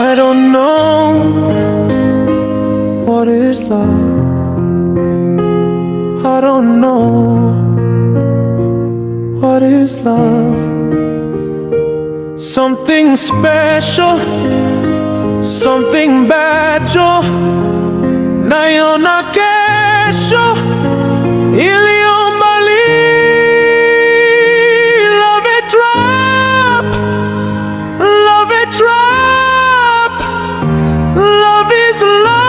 I don't know what is love. I don't know what is love. Something special, something bad, naiona kesho iliyo mbali. Love it trap, love it trap, love is loving.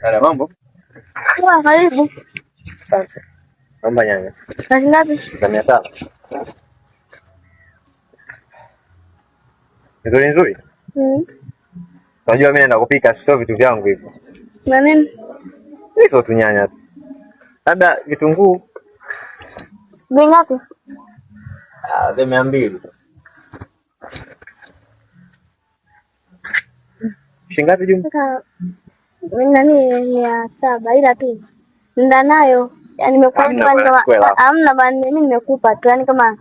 Dada, mambo? Poa, karibu. Asante. Naomba nyanya Shilingi ngapi? za 500. Nzuri nzuri. Mm. Unajua mimi naenda kupika, sio vitu vyangu hivyo. Na nini? Hizo tu nyanya tu. Labda vitunguu. Bei ngapi? Ah, za 200. Shilingi ngapi jumla? Kaka, nani 700 ila tu nenda nayo. Yaani nimekupa Hamna tu yani bwana, kama chukua hela. hamna bana, mimi nimekupa tu yani kama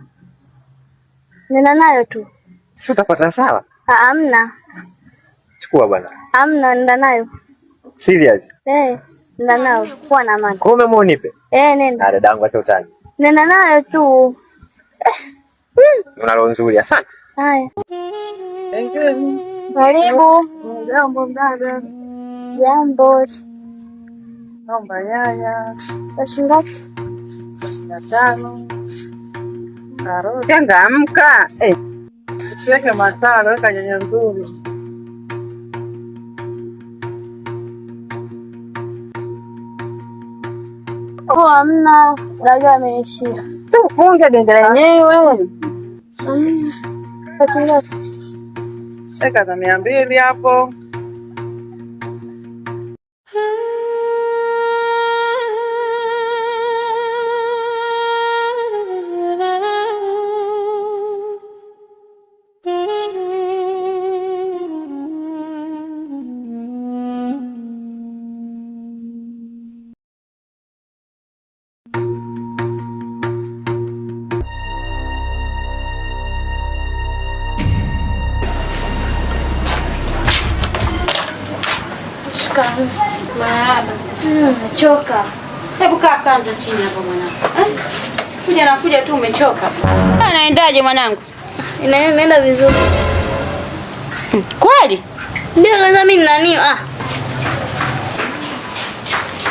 nenda nayo tu. Si utapata hasara. Ah, hamna. Chukua bwana. Hamna, nenda nayo. Serious. Eh, nenda nayo. Kuwa na amani. Kwa hiyo umeamua unipe? Eh, nenda. Ah, dadangu acha utani. Nenda nayo tu. Una roho nzuri, asante. Haya. Karibu. Jambo mdada, Jambo. naomba nyanya Shilingi ngapi? 500, karoti. Changamka. Eh, Usiweke masala, weka nyanya nzuri. Oh, hamna. Dagaa ameishia. si ufunge genge lenyewe. Mm. Shilingi ngapi? Weka za 200 hapo. Shikamoo. Marahaba. Nimechoka. Hebu kaa kwanza chini hapo mwanangu. Eh? Kuja nakuja tu umechoka. Anaendaje mwanangu? Inaenda vizuri. Kweli? Ndio kwanza mimi nani? Ah,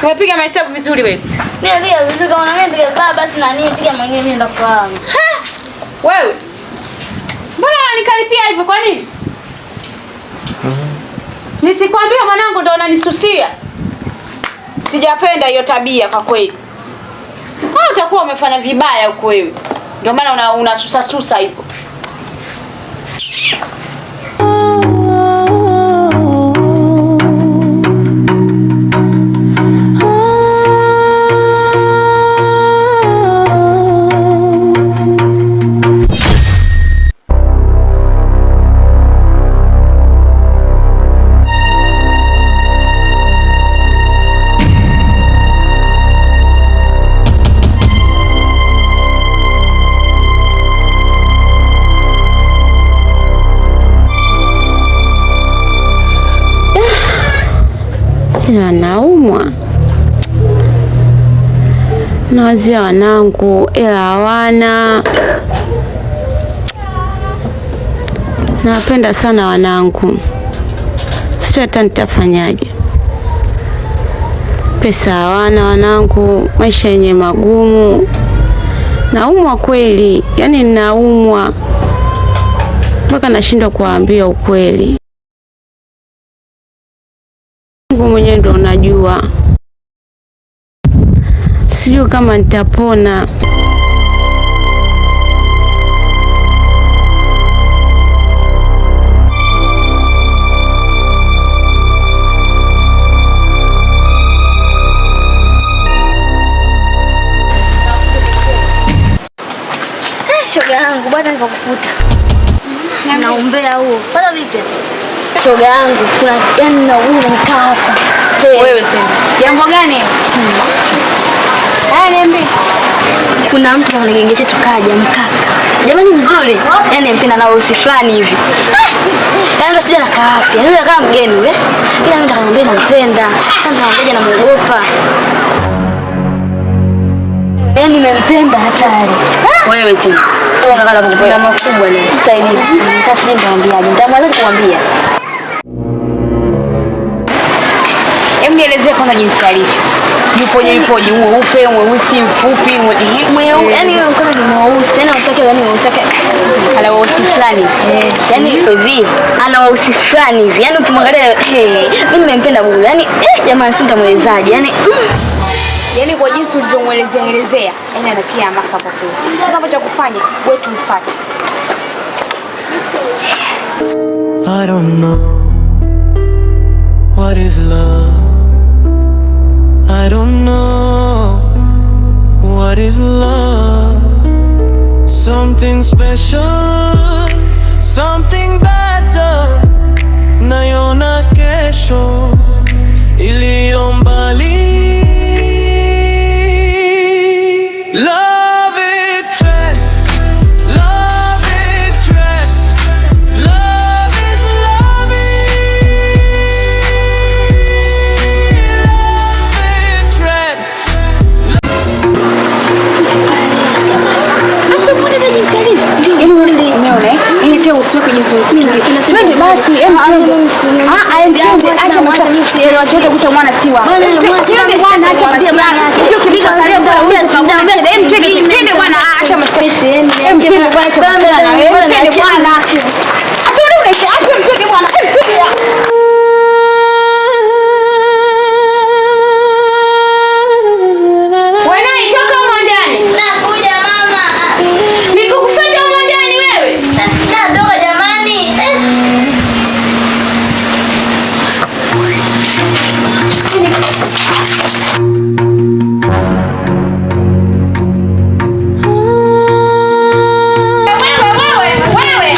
Umepiga mahesabu vizuri wewe. mimi napiga vizuri kama na mimi piga baba basi nani piga mwenyewe mimi ndo kwa. Wewe. Mbona unanikaripia hivyo kwa nini? Nisikwambie mwanangu ndo unanisusia. Sijapenda hiyo tabia kwa kweli. Wewe utakuwa umefanya vibaya huko wewe. Ndio maana unasusa susa hivyo. Ila naumwa, nawazia wanangu, ila hawana. Nawapenda sana wanangu, sijui hata nitafanyaje. Pesa hawana wanangu, maisha yenye magumu. Naumwa kweli, yaani naumwa. Mpaka nashindwa kuwaambia ukweli. Mungu mwenyewe ndo unajua. Sijui kama nitapona. Shoga yangu bwana, nikakukuta na umbea huo. Pata vipi? Shoga yangu kuna yani na huyu nikaa hapa. Wewe tena. Jambo gani? Haya, niambie. Kuna mtu kwenye genge chetu kaja mkaka. Jamani mzuri. Yaani mpenda na weusi fulani hivi. Yaani ndo sijui anakaa wapi. Yaani yule kama mgeni yule. Ila mimi nikamwambia nampenda. Sasa nikamwambia namuogopa. Yaani nimempenda hatari. Wewe tena. Na makubwa leo. Sasa hivi sasa sijui nitamwambiaje. Nitamwambia kumwambia. Hebu nielezee kwanza jinsi alivyo. Yupoje yupoje? Mweupe, mweusi, mfupi, Mweusi, yani yule mkaka ni mweusi, yani weusi wake, yani weusi wake ana weusi fulani. Yani hivi, ana weusi fulani hivi. Yani ukimwangalia, mimi nimempenda bure. Yani jamani si nitamuelezaje? Yani Yaani kwa jinsi ulivyomuelezea elezea, yani anatia hamasa kwa kweli. Sasa hapo cha kufanya, wewe tumfuate. I don't know what is love. I don't know what is love. Something special, something better. Naiona kesho iliyo mbali. Love it trap, love it trap. Love is loving. Love it trap. Sasa mbona hata jinsi alivyo? Yaani umeona eh? Yaani tena usiweke jinsi ulivyo. Twende basi, hem twende. Ah, ah, twende. Acha msanii. Watu wote kuta mwana si wako. Twende bwana, acha msanii. Unajua ukipiga kalio bwana huyu ukamwona. Hem twende, twende bwana, acha msanii. Hem twende bwana, acha msanii. Twende bwana. Sasa wewe unaita acha twende bwana. Hem twende. Wanai, toka humo ndani. Nakuja mama. Nikukufuata humo ndani wewe. Natoka jamani. Wewe, wewe, wewe.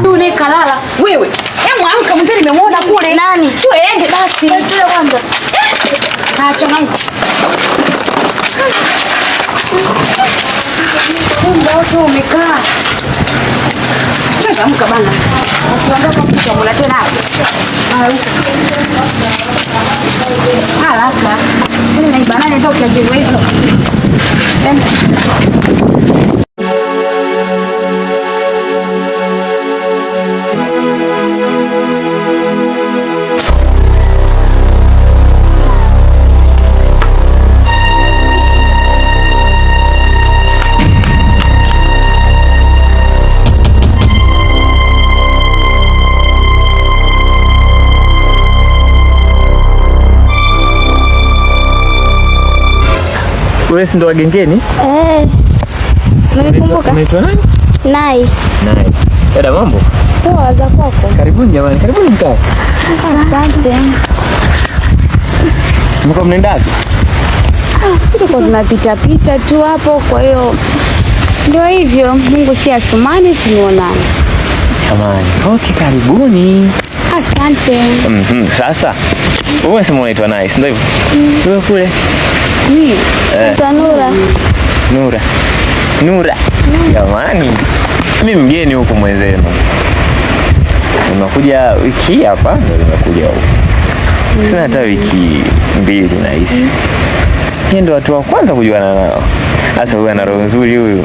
Yule kalala. Wewe, hebu amka mzee, nimemuona kule. Nani? Tuende basi. Tuende kwanza. Ah, changamka. Muda wote umekaa. Changamka bana. Ukiondoka kitu tena hapo. Haraka. Mimi naibanana hata ukiachelewa hivyo. Wewe si ndo wagengeni? Eh. Umenikumbuka? Unaitwa nani? Nai. Nai. Dada, mambo? Poa za kwako. Karibuni jamani, karibuni mkae. Asante. Mko mnaenda wapi? Sisi tunapita pita tu hapo, kwa hiyo ndio hivyo. Mungu si asumani, tumeonana. Jamani. Okay, karibuni. Asante. Sasa wewe unasema unaitwa Nai, si ndio hivyo? Wewe kule. Mimi Tanura. Nura. Nura. Jamani, mimi mgeni huku mwenzenu. Nimekuja wiki hii hapa, ndio nimekuja huku. Sina hata wiki 2 nahisi. Yeye ndio watu wa kwanza kujuana nao. Sasa huyu ana roho nzuri huyu.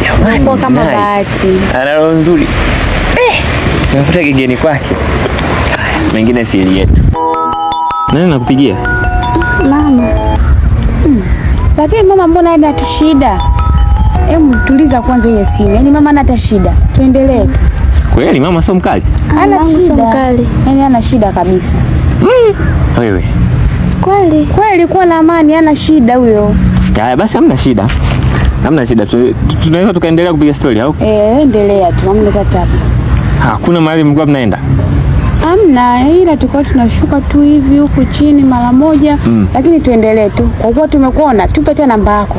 Jamani, Kwa kama nice. bahati. Ana roho nzuri. Nimepata kigeni kwake. Haya, mengine siri yetu. Nani nakupigia? Mama. Lakini mama mbona hana hata shida? Hebu tuliza kwanza hiyo simu. Yaani mama hana hata shida. Tuendelee tu. Kweli mama sio mkali? Hana Mamangu sio shida. mkali. Yaani hana shida kabisa. Wewe. Kweli. Kweli kuwa na amani, hana shida huyo. Haya basi hamna shida. Hamna shida. Tunaweza tukaendelea kupiga story au? Endelea tu, hamna tatizo. Hakuna mahali mlikuwa mnaenda? Hamna, ila tulikuwa tunashuka tu hivi huku chini mara moja, lakini tuendelee tu. Kwa kuwa tumekuona, tupe tena namba yako.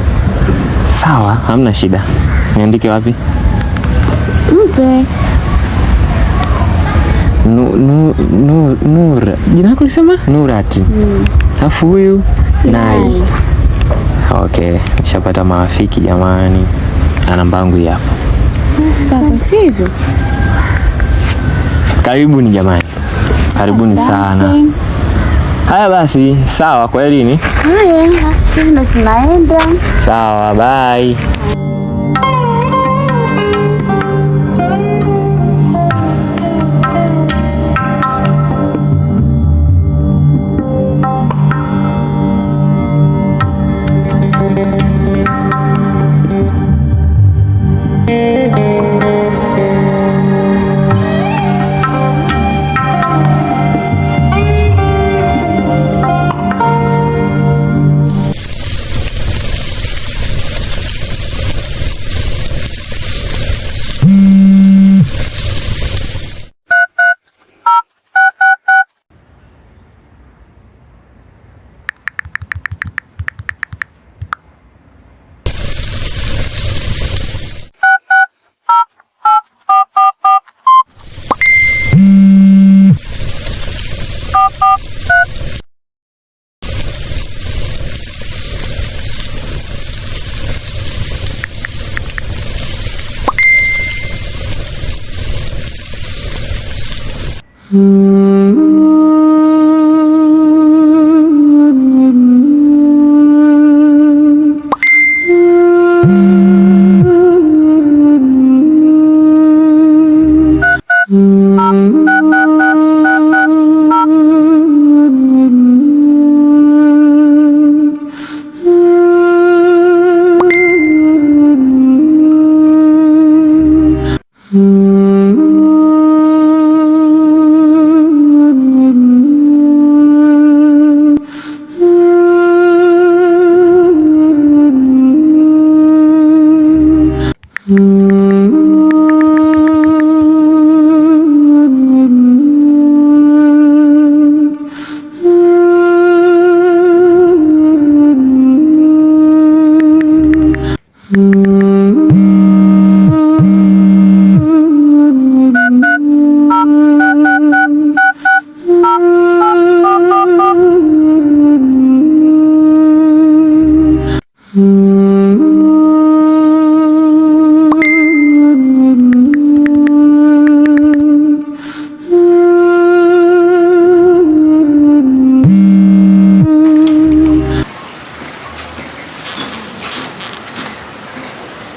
Sawa, hamna shida. Niandike wapi? Mpe. Nura. Jina lako ulisema? Nurati. Alafu huyu Nai. Okay, nishapata marafiki jamani. Na namba yangu hii hapa. Sasa sivyo? Karibuni jamani. Karibuni sana. Haya basi, sawa kwa elini. Haya, sisi ndo tunaenda. Sawa, bye.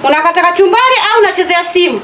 Unakata kachumbari au unachezea simu?